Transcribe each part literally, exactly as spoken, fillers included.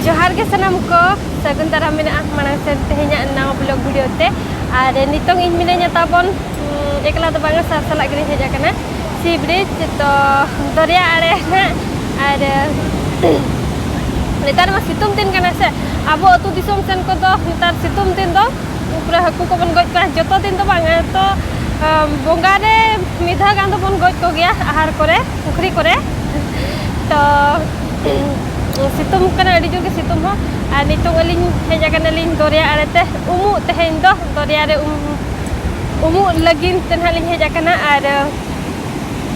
ᱡᱚᱦᱟᱨ ᱜᱮ ᱥᱟᱱᱟᱢ ᱠᱚ, ᱥᱟᱹᱜᱩᱱ ᱫᱟᱨᱟᱢ ᱢᱮᱱᱟᱜᱼᱟ ᱢᱟᱲᱟᱝ ᱥᱮᱱ ᱛᱮᱦᱮᱧᱟᱜ ᱱᱟᱣᱟ ᱵᱞᱚᱜ ᱵᱷᱤᱰᱤᱭᱳ ᱛᱮ᱾ ᱟᱨ ᱱᱤᱛᱚᱝ ᱤᱧ ᱢᱤᱱᱟᱹᱧᱟ ᱛᱟᱵᱚᱱ, ᱩᱸ, ᱮᱠᱞᱟ ᱫᱚ ᱵᱟᱝᱟ, ᱥᱟᱨ ᱥᱟᱞᱟᱜ ᱜᱮᱞᱤᱧ ᱦᱮᱡ ᱟᱠᱟᱱᱟ ᱥᱤ ᱵᱨᱤᱡᱽ, ᱛᱚ ᱫᱚᱨᱭᱟ ᱟᱲᱮ ᱦᱟᱸᱜ᱾ ᱟᱨ ᱱᱮᱛᱟᱨ ᱢᱟ ᱥᱤᱛᱩᱝ ᱫᱤᱱ ᱠᱟᱱᱟ ᱥᱮ, ᱟᱵᱚ ᱟᱹᱛᱩ ᱫᱤᱥᱚᱢ ᱥᱮᱱ ᱠᱚᱫᱚ ᱱᱮᱛᱟᱨ ᱥᱤᱛᱩᱝ ᱫᱤᱱ ᱫᱚ ᱯᱩᱨᱟᱹ ᱦᱟᱹᱠᱩ ᱠᱚᱵᱚᱱ ᱜᱚᱡ ᱠᱚᱣᱟ, ᱡᱚᱛᱚ ᱫᱤᱱ ᱫᱚ ᱵᱟᱝᱟ, ᱛᱚ, ᱟᱢ, ᱵᱚᱸᱜᱟ ᱨᱮ ᱢᱤᱫ ᱫᱷᱟᱣ ᱜᱟᱱ ᱫᱚᱵᱚᱱ ᱜᱚᱡ ᱠᱚᱜᱮᱭᱟ ᱟᱦᱟᱨ ᱠᱚᱨᱮ, ᱯᱩᱠᱷᱨᱤ ᱠᱚᱨᱮ᱾ ᱛᱚ ᱥᱤᱛᱩᱝ ᱠᱟᱱᱟ, ᱟᱹᱰᱤ ᱡᱳᱨ ᱜᱮ ᱥᱤᱛᱩᱝ ᱦᱚᱸ᱾ ᱟᱨ ᱱᱤᱛᱚᱝ ᱟᱹᱞᱤᱧ ᱦᱮᱡ ᱟᱠᱟᱱᱟᱞᱤᱧ ᱫᱚᱨᱭᱟ ᱟᱲᱮ ᱛᱮ ᱩᱢᱩᱜ, ᱛᱮᱦᱮᱧ ᱫᱚ ᱫᱚᱨᱭᱟ ᱨᱮ ᱩᱢ, ᱩᱢᱩᱜ ᱞᱟᱹᱜᱤᱫ ᱛᱮ ᱱᱟᱦᱟᱜ ᱞᱤᱧ ᱦᱮᱡ ᱟᱠᱟᱱᱟ᱾ ᱟᱨ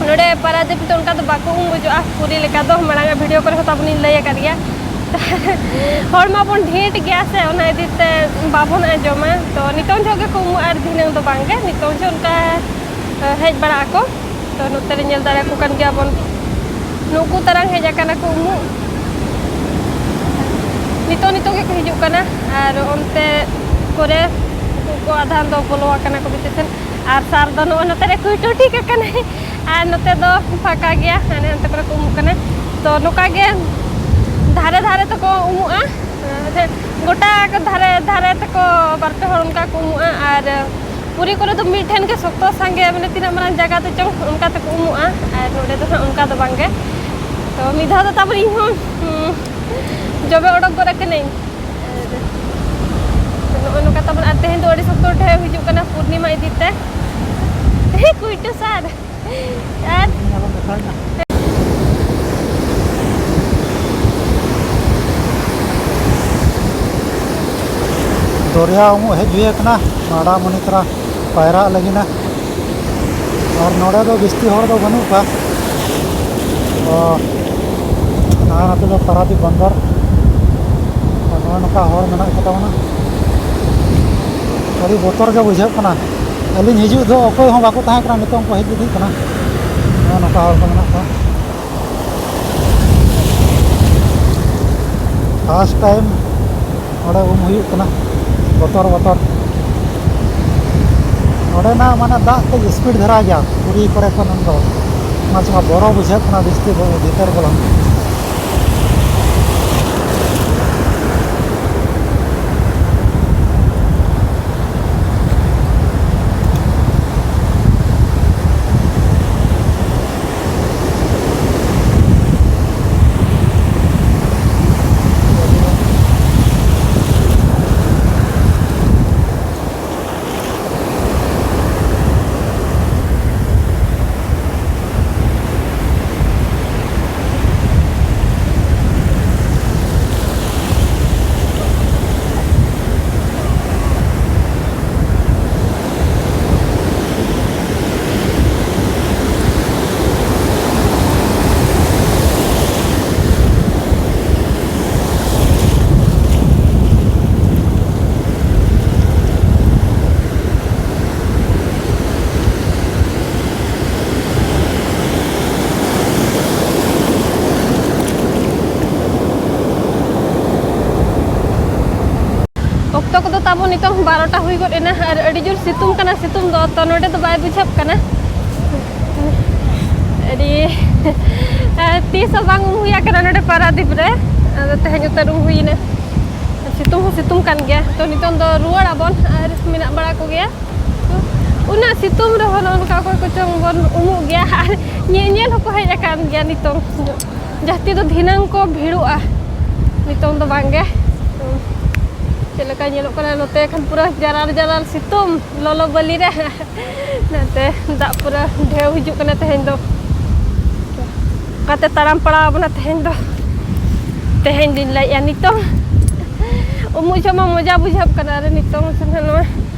ᱱᱚᱰᱮ ᱯᱟᱨᱟᱫᱤᱯ ᱫᱚ ᱚᱱᱠᱟ ᱫᱚ ᱵᱟᱠᱚ ᱩᱢ ᱜᱚᱡᱚᱜᱼᱟ ᱯᱩᱨᱤ ᱞᱮᱠᱟ ᱫᱚ, ᱢᱟᱲᱟᱝ ᱟᱜ ᱵᱷᱤᱰᱤᱭᱳ ᱠᱚᱨᱮ ᱦᱚᱸ ᱛᱟᱵᱚᱱᱤᱧ ᱞᱟᱹᱭ ᱟᱠᱟᱫ ᱜᱮᱭᱟ᱾ ᱦᱚᱲ ᱢᱟᱵᱚᱱ ᱰᱷᱮᱨ ᱜᱮᱭᱟ ᱥᱮ, ᱚᱱᱟ ᱤᱫᱤ ᱛᱮ ᱵᱟᱵᱚᱱ ᱟᱸᱡᱚᱢᱟ᱾ ᱛᱚ ᱱᱤᱛᱚᱝ ᱡᱚᱦᱚᱜ ᱜᱮᱠᱚ ᱩᱢᱩᱜᱼᱟ, ᱟᱨ ᱫᱷᱤᱱᱟᱹᱝ ᱫᱚ ᱵᱟᱝ ᱜᱮ, ᱱᱤᱛᱚᱝ ᱡᱚᱦᱚᱜ ᱚᱱᱠᱟ ᱦᱮᱡ ᱵᱟᱲᱟᱜ ᱟᱠᱚ᱾ ᱛᱚ ᱱᱚᱛᱮ ᱨᱮ ᱧᱮᱞ ᱫᱟᱲᱮᱭᱟᱠᱚ ᱠᱟᱱ ᱜᱮᱭᱟ ᱵᱚᱱ, ᱱᱩᱠᱩ ᱛᱟᱨᱟᱝ ᱦᱮᱡ ᱟᱠᱟᱱᱟ ᱠᱚ ᱩᱢᱩᱜ᱾ ᱱᱤᱛᱚᱜ ᱱᱤᱛᱚᱜ ᱜᱮᱠᱚ ᱦᱤᱡᱩᱜ ᱠᱟᱱᱟ᱾ ᱟᱨ ᱚᱱᱛᱮ ᱠᱚᱨᱮ ᱩᱱᱠᱩ ᱠᱚ ᱟᱫᱷᱟᱱ ᱫᱚ ᱵᱚᱞᱚ ᱟᱠᱟᱱᱟ ᱠᱚ ᱵᱷᱤᱛᱤᱨ ᱥᱮᱱ᱾ ᱟᱨ ᱥᱟᱨ ᱫᱚ ᱱᱚᱜᱼᱚᱭ ᱱᱚᱛᱮ ᱨᱮ ᱠᱩᱭᱴᱩ ᱴᱷᱤᱠ ᱟᱠᱟᱱᱟᱭ᱾ ᱟᱨ ᱱᱚᱛᱮ ᱫᱚ ᱯᱷᱟᱸᱠᱟ ᱜᱮᱭᱟ, ᱦᱟᱱᱮ ᱦᱟᱱᱛᱮ ᱠᱚᱨᱮ ᱠᱚ ᱩᱢᱩᱜ ᱠᱟᱱᱟ᱾ ᱛᱚ ᱱᱚᱝᱠᱟ ᱜᱮ ᱫᱷᱟᱨᱮ ᱫᱷᱟᱨᱮ ᱛᱮᱠᱚ ᱩᱢᱩᱜᱼᱟ, ᱜᱚᱴᱟ ᱠᱚ ᱫᱷᱟᱨᱮ ᱫᱷᱟᱨᱮ ᱛᱮᱠᱚ ᱵᱟᱨ ᱯᱮ ᱦᱚᱲ ᱚᱱᱠᱟ ᱠᱚ ᱩᱢᱩᱜᱼᱟ᱾ ᱟᱨ ᱯᱩᱨᱤ ᱠᱚᱨᱮ ᱫᱚ ᱢᱤᱫ ᱴᱷᱮᱱ ᱜᱮ ᱥᱚᱠᱛᱚ ᱥᱟᱸᱜᱮ, ᱢᱟᱱᱮ ᱛᱤᱱᱟᱹᱜ ᱢᱟᱨᱟᱝ ᱡᱟᱭᱜᱟ ᱛᱮ ᱪᱚᱝ ᱚᱱᱠᱟ ᱛᱮᱠᱚ ᱩᱢᱩᱜᱼᱟ᱾ ᱟᱨ ᱱᱚᱰᱮ ᱫᱚ ᱦᱟᱸᱜ ᱚᱱᱠᱟ ᱫᱚ ᱵᱟᱝ ᱜᱮ᱾ ᱛᱚ ᱢᱤᱫ ᱫᱷᱟᱣ ᱫᱚ ᱛᱟᱵᱚᱱ ᱤᱧ ᱦᱚᱸ, ᱦᱩᱸ, ᱡᱚᱵᱮ ᱚᱰᱚᱠ ᱜᱚᱫ ᱟᱠᱟᱱᱟᱹᱧ᱾ ᱟᱨ ᱱᱚᱜᱼᱚᱭ ᱱᱚᱝᱠᱟ ᱛᱟᱵᱚᱱ, ᱟᱨ ᱛᱮᱦᱮᱧ ᱫᱚ ᱟᱹᱰᱤ ᱥᱚᱠᱛᱚ ᱰᱷᱮᱣ ᱦᱤᱡᱩᱜ ᱠᱟᱱᱟ ᱯᱩᱨᱱᱤᱢᱟ ᱤᱫᱤ ᱛᱮ᱾ ᱠᱩᱭᱴᱩ ᱥᱟᱨ᱾ ᱟᱨ ᱫᱚᱨᱭᱟ ᱩᱢᱩᱜ ᱦᱮᱡ ᱦᱩᱭ ᱟᱠᱟᱱᱟ, ᱢᱟᱰᱟᱢᱩᱱᱤ ᱛᱚᱨᱟ ᱯᱟᱭᱨᱟᱜ ᱞᱟᱹᱜᱤᱫ ᱱᱟ᱾ ᱟᱨ ᱱᱚᱰᱮ ᱫᱚ ᱡᱟᱹᱥᱛᱤ ᱦᱚᱲ ᱫᱚ ᱵᱟᱹᱱᱩᱜ ᱠᱚᱣᱟ᱾ ᱛᱚ, ᱟᱨ ᱱᱚᱛᱮ ᱫᱚ ᱯᱟᱨᱟᱫᱤᱯ ᱵᱚᱱᱫᱚᱨ᱾ ᱟᱨ ᱱᱚᱜᱼᱚᱭ ᱱᱚᱝᱠᱟ ᱦᱚᱲ ᱢᱮᱱᱟᱜ ᱠᱚ ᱛᱟᱵᱚᱱᱟ᱾ ᱟᱹᱰᱤ ᱵᱚᱛᱚᱨ ᱜᱮ ᱵᱩᱡᱷᱟᱹᱜ ᱠᱟᱱᱟ᱾ ᱟᱹᱞᱤᱧ ᱦᱤᱡᱩᱜ ᱫᱚ ᱚᱠᱚᱭ ᱦᱚᱸ ᱵᱟᱠᱚ ᱛᱟᱦᱮᱸ ᱠᱟᱱᱟ, ᱱᱤᱛᱚᱝ ᱠᱚ ᱦᱮᱡ ᱤᱫᱤᱜ ᱠᱟᱱᱟ᱾ ᱱᱚᱜᱼᱚᱭ ᱱᱚᱝᱠᱟ ᱦᱚᱲ ᱠᱚ ᱢᱮᱱᱟᱜ ᱠᱚᱣᱟ᱾ ᱯᱷᱟᱥᱴ ᱴᱟᱭᱤᱢ ᱱᱚᱰᱮ ᱩᱢ ᱦᱩᱭᱩᱜ ᱠᱟᱱᱟ, ᱵᱚᱛᱚᱨ ᱵᱚᱛᱚᱨ᱾ ᱱᱚᱰᱮᱱᱟᱜ ᱢᱟᱱᱮ ᱫᱟᱜ ᱠᱟᱹᱡ ᱥᱯᱤᱰ ᱫᱷᱟᱨᱟ ᱜᱮᱭᱟ ᱯᱩᱨᱤ ᱠᱚᱨᱮ ᱠᱷᱚᱱ ᱫᱚ᱾ ᱚᱱᱟ ᱪᱮᱠᱟ ᱵᱚᱨᱚ ᱵᱩᱡᱷᱟᱹᱜ ᱠᱟᱱᱟ ᱡᱟᱹᱥᱛᱤ ᱵᱚ-, ᱵᱷᱤᱛᱟᱹᱨ ᱵᱚᱞᱚᱱ᱾ ᱚᱠᱛᱚ ᱫᱚ ᱛᱟᱵᱚ ᱱᱤᱛᱚᱝ ᱵᱟᱨᱚᱴᱟ ᱦᱩᱭ ᱜᱚᱫ ᱮᱱᱟ ᱟᱨ ᱟᱹᱰᱤ ᱡᱳᱨ ᱥᱤᱛᱩᱝ ᱠᱟᱱᱟ᱾ ᱥᱤᱛᱩᱝ ᱫᱚ ᱛᱚ ᱱᱚᱰᱮ ᱫᱚ ᱵᱟᱭ ᱵᱩᱡᱷᱟᱹᱜ ᱠᱟᱱᱟ᱾ ᱟᱹᱰᱤ ᱟᱨ ᱛᱤᱥ ᱦᱚᱸ ᱵᱟᱝ ᱩᱢ ᱦᱩᱭ ᱟᱠᱟᱱᱟ ᱱᱚᱰᱮ ᱯᱟᱨᱟᱫᱤᱯ ᱨᱮ᱾ ᱟᱫᱚ ᱛᱮᱦᱮᱧ ᱩᱛᱟᱹᱨ ᱩᱢ ᱦᱩᱭᱮᱱᱟ᱾ ᱥᱤᱛᱩᱝ ᱦᱚᱸ ᱥᱤᱛᱩᱝ ᱠᱟᱱ ᱜᱮᱭᱟ᱾ ᱛᱚ ᱱᱤᱛᱚᱝ ᱫᱚ ᱨᱩᱣᱟᱹᱲ ᱟᱵᱚᱱ ᱟᱨ ᱢᱮᱱᱟᱜ ᱵᱟᱲᱟ ᱠᱚᱜᱮᱭᱟ᱾ ᱛᱚ ᱩᱱᱟᱹᱜ ᱥᱤᱛᱩᱝ ᱨᱮᱦᱚᱸ ᱱᱚᱜᱼᱚ ᱱᱚᱝᱠᱟ ᱚᱠᱚᱭ ᱠᱚᱪᱚᱝ ᱵᱚᱱ ᱩᱢᱩᱜ ᱜᱮᱭᱟ ᱟᱨ ᱧᱮᱧᱮᱞ ᱦᱚᱸᱠᱚ ᱦᱮᱡ ᱟᱠᱟᱱ ᱜᱮᱭᱟ ᱱᱤᱛᱚᱝ᱾ ᱡᱟᱹᱥᱛᱤ ᱫᱚ ᱫᱷᱤᱱᱟᱹᱝ ᱠᱚ ᱵᱷᱤᱲᱚᱜᱼᱟ, ᱱᱤᱛᱚᱝ ᱫᱚ ᱵᱟᱝ ᱜᱮ᱾ ᱪᱮᱫ ᱞᱮᱠᱟ ᱧᱮᱞᱚᱜ ᱠᱟᱱᱟ ᱱᱚᱛᱮ ᱠᱷᱟᱱ ᱯᱩᱨᱟᱹ ᱡᱟᱨᱟᱞ ᱡᱟᱨᱟᱞ ᱥᱤᱛᱩᱝ ᱞᱚᱞᱚ ᱵᱟᱹᱞᱤ ᱨᱮ᱾ ᱱᱚᱛᱮ ᱫᱟᱜ ᱯᱩᱨᱟᱹ ᱰᱷᱮᱣ ᱦᱤᱡᱩᱜ ᱠᱟᱱᱟ ᱛᱮᱦᱮᱧ ᱫᱚ᱾ ᱚᱠᱟᱛᱮ ᱛᱟᱲᱟᱢ ᱯᱟᱲᱟᱣ ᱟᱵᱚᱱᱟ ᱛᱮᱦᱮᱧ ᱫᱚ᱾ ᱛᱮᱦᱮᱧ ᱫᱚᱧ ᱞᱟᱹᱭᱮᱜᱼᱟ ᱱᱤᱛᱚᱝ᱾ ᱩᱢᱩᱜ ᱡᱚᱦᱚᱜ ᱢᱟ ᱢᱚᱡᱟ ᱵᱩᱡᱷᱟᱹᱜ ᱠᱟᱱᱟ, ᱟᱨ ᱱᱤᱛᱚᱝ ᱥᱮ ᱱᱟᱦᱟᱜ ᱱᱚᱣᱟ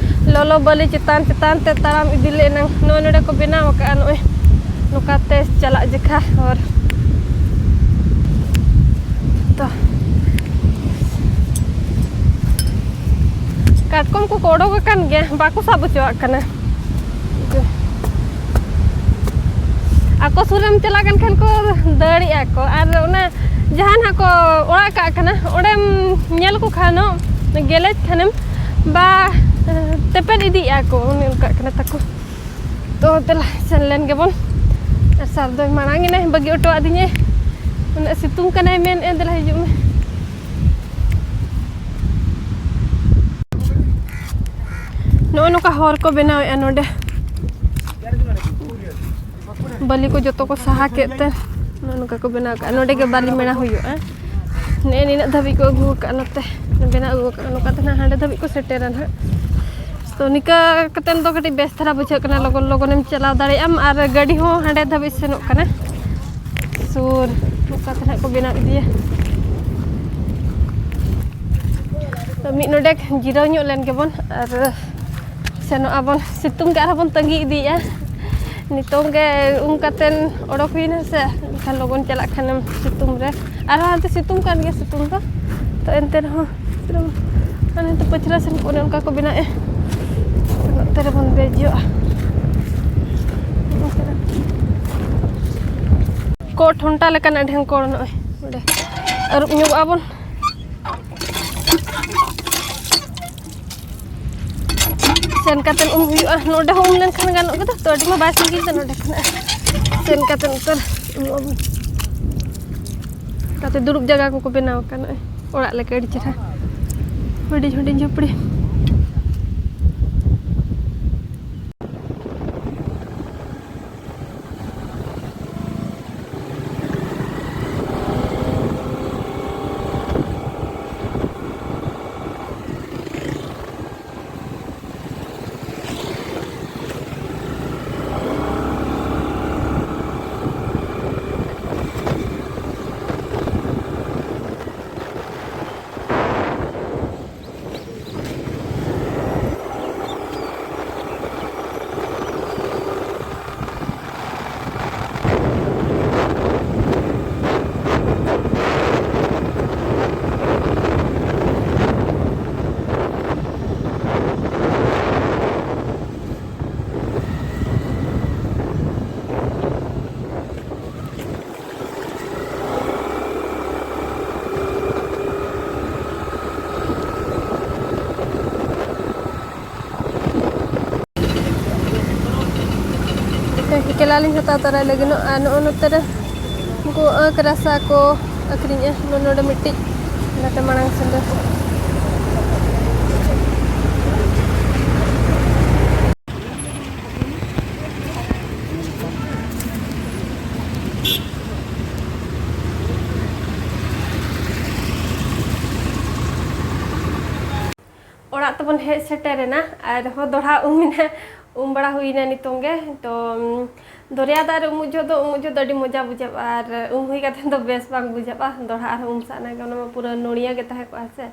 ᱞᱚᱞᱚ ᱵᱟᱹᱞᱤ ᱪᱮᱛᱟᱱ ᱪᱮᱛᱟᱱ ᱛᱮ ᱛᱟᱲᱟᱢ ᱤᱫᱤ ᱞᱮ ᱮᱱᱟᱝ ᱱᱚᱜᱼᱚᱭ ᱱᱚᱰᱮ ᱠᱚ ᱵᱮᱱᱟᱣ ᱟᱠᱟᱫᱼᱟ, ᱱᱚᱜᱼᱚᱭ ᱱᱚᱝᱠᱟᱛᱮ ᱪᱟᱞᱟᱜ ᱡᱮᱠᱷᱟ ᱦᱚᱨ᱾ ᱛᱚ ᱠᱟᱴᱠᱚᱢ ᱠᱚᱠᱚ ᱚᱰᱚᱠ ᱟᱠᱟᱱ ᱜᱮᱭᱟ, ᱵᱟᱠᱚ ᱥᱟᱵ ᱦᱚᱪᱚᱣᱟᱜ ᱠᱟᱱᱟ᱾ ᱟᱠᱚ ᱥᱩᱨ ᱨᱮᱢ ᱪᱟᱞᱟᱜ ᱠᱟᱱ ᱠᱷᱟᱱ ᱠᱚ ᱫᱟᱹᱲᱮᱜᱼᱟ ᱠᱚ, ᱟᱨ ᱚᱱᱟ ᱡᱟᱦᱟᱸ ᱱᱟᱦᱟᱜ ᱠᱚ ᱚᱲᱟᱜ ᱠᱟᱜ ᱠᱟᱱᱟ, ᱚᱸᱰᱮᱢ ᱧᱮᱞ ᱠᱚ ᱠᱷᱟᱱ ᱜᱮᱞᱮᱡ ᱠᱷᱟᱱᱮᱢ ᱵᱟ ᱛᱮᱯᱮᱫ ᱤᱫᱤᱜᱼᱟ ᱠᱚ, ᱚᱱᱮ ᱚᱱᱠᱟᱜ ᱠᱟᱱᱟ ᱛᱟᱠᱚ᱾ ᱛᱚ ᱫᱮᱞᱟ ᱥᱮᱱ ᱞᱮᱱ ᱜᱮᱵᱚᱱ᱾ ᱟᱨ ᱥᱟᱨ ᱫᱚᱭ ᱢᱟᱲᱟᱝ ᱮᱱᱟᱭ, ᱵᱟᱹᱜᱤ ᱦᱚᱴᱚ ᱟᱹᱫᱤᱧᱟᱭ, ᱩᱱᱟᱹᱜ ᱥᱤᱛᱩᱝ ᱠᱟᱱᱟᱭ ᱢᱮᱱᱮᱫᱼᱟ, ᱫᱮᱞᱟ ᱦᱤᱡᱩᱜ ᱢᱮ᱾ ᱱᱚᱜᱼᱚ ᱱᱚᱝᱠᱟ ᱦᱚᱨ ᱠᱚ ᱵᱮᱱᱟᱣᱮᱫᱼᱟ ᱱᱚᱰᱮ᱾ ᱵᱟᱹᱞᱤ ᱠᱚ ᱡᱚᱛᱚ ᱠᱚ ᱥᱟᱦᱟ ᱠᱮᱫ ᱛᱮ ᱱᱚᱜᱼᱚ ᱱᱚᱝᱠᱟ ᱠᱚ ᱵᱮᱱᱟᱣ ᱠᱟᱜᱼᱟ᱾ ᱱᱚᱰᱮ ᱜᱮ ᱵᱟᱹᱞᱤ ᱢᱮᱲᱟ ᱦᱩᱭᱩᱜᱼᱟ᱾ ᱱᱮᱜᱼᱮ ᱱᱤᱱᱟᱹᱜ ᱫᱷᱟᱹᱵᱤᱡ ᱠᱚ ᱟᱹᱜᱩ ᱟᱠᱟᱫᱼᱟ, ᱱᱚᱛᱮ ᱵᱮᱱᱟᱣ ᱟᱹᱜᱩ ᱟᱠᱟᱫᱼᱟ, ᱱᱚᱝᱠᱟ ᱛᱮ ᱱᱟᱦᱟᱜ ᱦᱟᱸᱰᱮ ᱫᱷᱟᱹᱵᱤᱡ ᱠᱚ ᱥᱮᱴᱮᱨᱟ ᱱᱟᱦᱟᱜ᱾ ᱛᱚ ᱱᱤᱝᱠᱟ ᱠᱟᱛᱮᱫ ᱫᱚ ᱠᱟᱹᱴᱤᱡ ᱵᱮᱥ ᱫᱷᱟᱨᱟ ᱵᱩᱡᱷᱟᱹᱜ ᱠᱟᱱᱟ, ᱞᱚᱜᱚᱱ ᱞᱚᱜᱚᱱᱮᱢ ᱪᱟᱞᱟᱣ ᱫᱟᱲᱮᱭᱟᱜ ᱟᱢ, ᱟᱨ ᱜᱟᱹᱰᱤ ᱦᱚᱸ ᱦᱟᱸᱰᱮ ᱫᱷᱟᱹᱵᱤᱡ ᱥᱮᱱᱚᱜ ᱠᱟᱱᱟ᱾ ᱥᱩᱨ ᱱᱚᱝᱠᱟ ᱛᱮ ᱱᱟᱦᱟᱜ ᱠᱚ ᱵᱮᱱᱟᱣ ᱤᱫᱤᱭᱟ᱾ ᱛᱚ ᱢᱤᱫ ᱱᱚᱰᱮᱠ ᱡᱤᱨᱟᱹᱣ ᱧᱚᱜ ᱞᱮᱱ ᱜᱮᱵᱚᱱ ᱟᱨ ᱥᱮᱱᱚᱜ ᱟᱵᱚᱱ᱾ ᱥᱤᱛᱩᱝ ᱜᱮ ᱟᱨᱦᱚᱸ ᱵᱚᱱ ᱛᱟᱺᱜᱤ ᱤᱫᱤᱭᱮᱫᱼᱟ᱾ ᱱᱤᱛᱚᱝ ᱜᱮ ᱩᱢ ᱠᱟᱛᱮᱱ ᱚᱰᱚᱠ ᱦᱩᱭᱱᱟ ᱥᱮ, ᱮᱱᱠᱷᱟᱱ ᱞᱚᱜᱚᱱ ᱪᱟᱞᱟᱜ ᱠᱷᱟᱱᱮᱢ ᱥᱤᱛᱩᱝ ᱨᱮ᱾ ᱟᱨᱦᱚᱸ ᱦᱟᱱᱛᱮ ᱥᱤᱛᱩᱝ ᱠᱟᱱ ᱜᱮᱭᱟ ᱥᱤᱛᱩᱝ ᱫᱚ, ᱛᱚ ᱮᱱᱛᱮ ᱨᱮᱦᱚᱸ ᱟᱨ ᱱᱤᱛᱚᱜ ᱯᱟᱹᱪᱷᱞᱟᱹ ᱥᱮᱱ ᱠᱚ ᱚᱱᱮ ᱚᱱᱠᱟ ᱠᱚ ᱵᱮᱱᱟᱣᱮᱫᱼᱟ᱾ ᱱᱚᱛᱮ ᱨᱮᱵᱚᱱ ᱫᱮᱡᱚᱜᱼᱟ᱾ ᱠᱚ ᱴᱷᱚᱱᱴᱟ ᱞᱮᱠᱟᱱᱟᱜ ᱰᱷᱮᱝᱠᱚᱲ ᱱᱚᱜᱼᱚᱭ ᱚᱸᱰᱮ᱾ ᱟᱹᱨᱩᱵ ᱧᱚᱜᱚᱜᱼᱟ ᱵᱚᱱ᱾ ᱥᱮᱱ ᱠᱟᱛᱮ ᱩᱢ ᱦᱩᱭᱩᱜᱼᱟ᱾ ᱱᱚᱰᱮ ᱦᱚᱸ ᱩᱢ ᱞᱮᱱᱠᱷᱟᱱ ᱜᱟᱱᱚᱜ ᱜᱮᱫᱚ, ᱛᱚ ᱟᱹᱰᱤ ᱢᱟ ᱵᱟᱭ ᱥᱟᱺᱜᱤᱧ ᱫᱚ ᱱᱚᱰᱮ ᱠᱷᱚᱱᱟᱜ᱾ ᱥᱮᱱ ᱠᱟᱛᱮ ᱩᱛᱟᱹᱨ ᱩᱢᱩᱜ ᱟᱵᱚᱱ᱾ ᱛᱟᱛᱮ ᱫᱩᱲᱩᱵ ᱡᱟᱭᱜᱟ ᱠᱚᱠᱚ ᱵᱮᱱᱟᱣ ᱟᱠᱟᱫ ᱱᱚᱜᱼᱚᱭ ᱚᱲᱟᱜ ᱞᱮᱠᱟ, ᱟᱹᱰᱤ ᱪᱮᱦᱨᱟ ᱦᱩᱰᱤᱧ ᱦᱩᱰᱤᱧ ᱡᱷᱩᱯᱲᱤ᱾ ᱠᱮᱞᱟ ᱞᱤᱧ ᱦᱟᱛᱟᱣ ᱛᱚᱨᱟᱭ ᱞᱟᱹᱜᱤᱫ᱾ ᱟᱨ ᱱᱚᱜᱼᱚ ᱱᱚᱛᱮ ᱨᱮ ᱩᱱᱠᱩ ᱟᱸᱠ ᱨᱟᱥᱟ ᱠᱚ ᱟᱹᱠᱷᱨᱤᱧᱮᱜᱼᱟ᱾ ᱱᱚ-, ᱱᱚᱰᱮ ᱢᱤᱫᱴᱤᱡ, ᱱᱚᱛᱮ ᱢᱟᱲᱟᱝ ᱥᱮᱱ ᱨᱮ᱾ ᱚᱲᱟᱜ ᱛᱮᱵᱚᱱ ᱦᱮᱡ ᱥᱮᱴᱮᱨᱮᱱᱟ, ᱟᱨᱦᱚᱸ ᱫᱚᱲᱦᱟ ᱩᱢ ᱮᱱᱟ, ᱩᱢ ᱵᱟᱲᱟ ᱦᱩᱭᱱᱟ ᱱᱤᱛᱚᱝ ᱜᱮ᱾ ᱛᱚ, ᱩᱢ, ᱫᱚᱨᱭᱟ ᱫᱟᱜ ᱨᱮ ᱩᱢᱩᱜ ᱡᱚᱦᱚᱜ ᱫᱚ, ᱩᱢᱩᱜ ᱡᱚᱦᱚᱜ ᱫᱚ ᱟᱹᱰᱤ ᱢᱚᱡᱟ ᱵᱩᱡᱷᱟᱹᱜᱼᱟ, ᱟᱨ ᱩᱢ ᱦᱩᱭ ᱠᱟᱛᱮ ᱫᱚ ᱵᱮᱥ ᱵᱟᱝ ᱵᱩᱡᱷᱟᱹᱜᱼᱟ᱾ ᱫᱚᱲᱦᱟ ᱟᱨᱦᱚᱸ ᱩᱢ ᱥᱟᱱᱟ ᱜᱮ, ᱚᱱᱟ ᱢᱟ ᱯᱩᱨᱟᱹ ᱱᱚᱲᱤᱭᱟᱹ ᱜᱮ ᱛᱟᱦᱮᱸ ᱠᱚᱜᱼᱟ ᱥᱮ᱾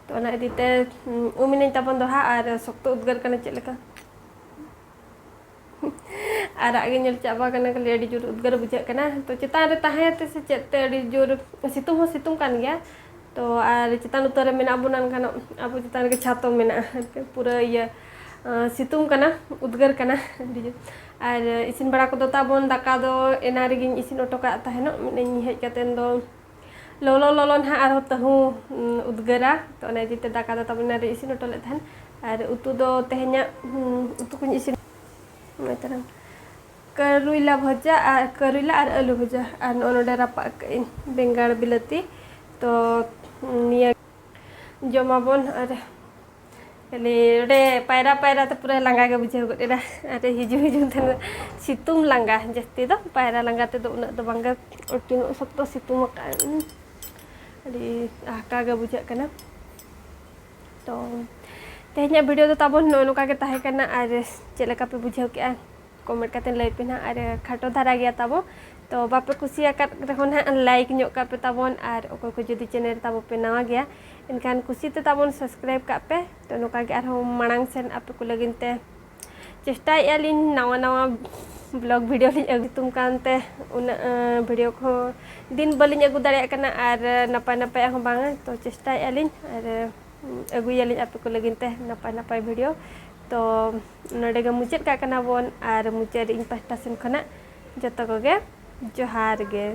ᱛᱚ, ᱚᱱᱟ ᱤᱫᱤ ᱛᱮ, ᱩᱢ, ᱩᱢ ᱮᱱᱟᱹᱧ ᱛᱟᱵᱚᱱ ᱫᱚᱲᱦᱟ, ᱟᱨ ᱥᱚᱠᱛᱚ ᱩᱫᱽᱜᱟᱹᱨ ᱠᱟᱱᱟ ᱪᱮᱫ ᱞᱮᱠᱟ᱾ ᱟᱨᱟᱜ ᱜᱮ ᱧᱮᱞ ᱪᱟᱵᱟ ᱠᱟᱱᱟ, ᱠᱷᱟᱹᱞᱤ ᱟᱹᱰᱤ ᱡᱳᱨ ᱩᱫᱽᱜᱟᱹᱨ ᱵᱩᱡᱷᱟᱹᱜ ᱠᱟᱱᱟ᱾ ᱛᱚ, ᱪᱮᱛᱟᱱ ᱨᱮ ᱛᱟᱦᱮᱸ ᱛᱮ ᱥᱮ ᱪᱮᱫ ᱛᱮ ᱟᱹᱰᱤ ᱡᱳᱨ ᱥᱤᱛᱩᱝ ᱦᱚᱸ ᱥᱤᱛᱩᱝ ᱠᱟᱱ ᱜᱮᱭᱟ᱾ ᱛᱚ, ᱟᱨ ᱪᱮᱛᱟᱱ ᱩᱛᱟᱹᱨ ᱨᱮ ᱢᱮᱱᱟᱜ ᱵᱚᱱᱟ, ᱮᱱᱠᱷᱟᱱ ᱟᱵᱚ ᱪᱮᱛᱟᱱ ᱨᱮᱜᱮ ᱪᱷᱟᱛᱚᱢ ᱢᱮᱱᱟᱜᱼᱟ᱾ ᱯᱩᱨᱟᱹ ᱤᱭᱟᱹ, ᱟᱸ, ᱥᱤᱛᱩᱝ ᱠᱟᱱᱟ, ᱩᱫᱽᱜᱟᱹᱨ ᱠᱟᱱᱟ ᱟᱹᱰᱤ ᱡᱳᱨ᱾ ᱟᱨ ᱤᱥᱤᱱ ᱵᱟᱲᱟ ᱠᱚᱫᱚ ᱛᱟᱵᱚᱱ, ᱫᱟᱠᱟ ᱫᱚ ᱮᱱᱟ ᱨᱮᱜᱮᱧ ᱤᱥᱤᱱ ᱚᱴᱚ ᱠᱟᱜ ᱛᱟᱦᱮᱱᱚᱜ᱾ ᱢᱮᱱᱟᱹᱧ ᱦᱮᱡ ᱠᱟᱛᱮᱱ ᱫᱚ ᱞᱚᱞᱚ ᱞᱚᱞᱚ ᱱᱟᱦᱟᱜ ᱟᱨᱦᱚᱸ ᱛᱟᱹᱦᱩ, ᱩᱸ, ᱩᱫᱽᱜᱟᱹᱨᱟ᱾ ᱛᱚ, ᱚᱱᱟ ᱤᱫᱤ ᱛᱮ ᱫᱟᱠᱟ ᱫᱚ ᱛᱟᱵᱚᱱ ᱮᱱᱟ ᱨᱮ ᱤᱥᱤᱱ ᱚᱴᱚ ᱞᱮᱫ ᱛᱟᱦᱮᱱ᱾ ᱟᱨ ᱩᱛᱩ ᱫᱚ ᱛᱮᱦᱮᱧᱟᱜ, ᱦᱩᱸ, ᱩᱛᱩ ᱠᱚᱧ ᱤᱥᱤᱱ, ᱢᱮᱛᱟᱨᱟᱢ, ᱠᱟᱨᱩᱭᱞᱟ ᱵᱷᱟᱡᱟ ᱟᱨ ᱠᱟᱨᱩᱭᱞᱟ ᱟᱨ ᱟᱹᱞᱩ ᱵᱷᱟᱡᱟ᱾ ᱟᱨ ᱱᱚᱜᱼᱚ ᱱᱚᱰᱮ ᱨᱟᱯᱟᱜ ᱠᱟᱜ ᱟᱹᱧ ᱵᱮᱸᱜᱟᱲ ᱵᱤᱞᱟᱹᱛᱤ᱾ ᱛᱚ ᱱᱤᱭᱟᱹ ᱡᱚᱢᱟᱵᱚᱱ᱾ ᱟᱨ ᱠᱷᱟᱹᱞᱤ ᱚᱸᱰᱮ ᱯᱟᱭᱨᱟ ᱯᱟᱭᱨᱟ ᱛᱮ ᱯᱩᱨᱟᱹ ᱞᱟᱸᱜᱟ ᱜᱮ ᱵᱩᱡᱷᱟᱹᱣ ᱜᱚᱫ ᱮᱱᱟ᱾ ᱟᱨ ᱦᱤᱡᱩᱜ ᱦᱤᱡᱩᱜ ᱛᱮ ᱥᱤᱛᱩᱝ ᱞᱟᱸᱜᱟ, ᱡᱟᱹᱥᱛᱤ ᱫᱚ ᱯᱟᱭᱨᱟ ᱞᱟᱸᱜᱟ ᱛᱮᱫᱚ ᱩᱱᱟᱹᱜ ᱫᱚ ᱵᱟᱝᱜᱮ, ᱛᱤᱱᱟᱹᱜ ᱥᱚᱠᱛᱚ ᱥᱤᱛᱩᱝ ᱟᱠᱟᱫ, ᱟᱹᱰᱤ ᱦᱟᱦᱟᱠᱟ ᱜᱮ ᱵᱩᱡᱷᱟᱹᱜ ᱠᱟᱱᱟ᱾ ᱛᱚ ᱛᱮᱦᱮᱧᱟᱜ video ᱫᱚ ᱛᱟᱵᱚᱱ ᱱᱚᱜᱼᱚ ᱱᱚᱝᱠᱟ ᱜᱮ ᱛᱟᱦᱮᱸ ᱠᱟᱱᱟ᱾ ᱟᱨ ᱪᱮᱫ ᱞᱮᱠᱟ ᱯᱮ ᱵᱩᱡᱷᱟᱹᱣ ᱠᱮᱜᱼᱟ, comment ᱠᱟᱛᱮ ᱞᱟᱹᱭ ᱯᱮ ᱱᱟᱦᱟᱜ᱾ ᱟᱨ ᱠᱷᱟᱴᱚ ᱫᱷᱟᱨᱟ ᱜᱮᱭᱟ ᱛᱟᱵᱚ, ᱛᱚ ᱵᱟᱯᱮ ᱠᱩᱥᱤᱭᱟᱠᱟᱫ ᱨᱮᱦᱚᱸ ᱱᱟᱦᱟᱜ like ᱧᱚᱜ ᱠᱟᱜ ᱯᱮ ᱛᱟᱵᱚᱱ᱾ ᱟᱨ ᱚᱠᱚᱭ ᱠᱚ ᱡᱩᱫᱤ channel ᱨᱮ ᱛᱟᱵᱚ ᱯᱮ ᱱᱟᱣᱟ ᱜᱮᱭᱟ, ᱮᱱᱠᱷᱟᱱ ᱠᱩᱥᱤ ᱛᱮ ᱛᱟᱵᱚᱱ subscribe ᱠᱟᱜ ᱯᱮ᱾ ᱛᱚ ᱱᱚᱝᱠᱟ ᱜᱮ ᱟᱨᱦᱚᱸ ᱢᱟᱲᱟᱝ ᱥᱮᱱ ᱟᱯᱮ ᱠᱚ ᱞᱟᱹᱜᱤᱫ ᱛᱮ ᱪᱮᱥᱴᱟᱭᱮᱫᱼᱟ ᱞᱤᱧ ᱱᱟᱣᱟ ᱱᱟᱣᱟ vlog video ᱞᱤᱧ ᱟᱹᱜᱩ ᱛᱩᱢ ᱠᱟᱱᱛᱮ ᱩᱱᱟᱹᱜ, ᱮᱸ, video ᱠᱚᱦᱚᱸ ᱫᱤᱱ ᱵᱟᱹᱞᱤᱧ ᱟᱹᱜᱩ ᱫᱟᱲᱮᱭᱟᱜ ᱠᱟᱱᱟ᱾ ᱟᱨ ᱱᱟᱯᱟᱭ ᱱᱟᱯᱟᱭᱟᱜ ᱦᱚᱸ ᱵᱟᱝᱟ, ᱛᱚ ᱪᱮᱥᱴᱟᱭᱮᱫᱼᱟ ᱞᱤᱧ᱾ ᱟᱨ ᱟᱹᱜᱩᱭᱟᱞᱤᱧ ᱟᱯᱮ ᱠᱚ ᱞᱟᱹᱜᱤᱫ ᱛᱮ ᱱᱟᱯᱟᱭ ᱱᱟᱯᱟᱭ video᱾ ᱛᱚ ᱱᱚᱰᱮ ᱜᱮ ᱢᱩᱪᱟᱹᱫ ᱠᱟᱜ ᱠᱟᱱᱟ ᱵᱚᱱ᱾ ᱟᱨ ᱢᱩᱪᱟᱹᱫ ᱨᱮ ᱤᱧ ᱯᱟᱦᱴᱟ ᱥᱮᱱ ᱠᱷᱚᱱᱟᱜ ᱡᱚᱛᱚ ᱠᱚᱜᱮ ᱡᱚᱦᱟᱨ ᱜᱮ᱾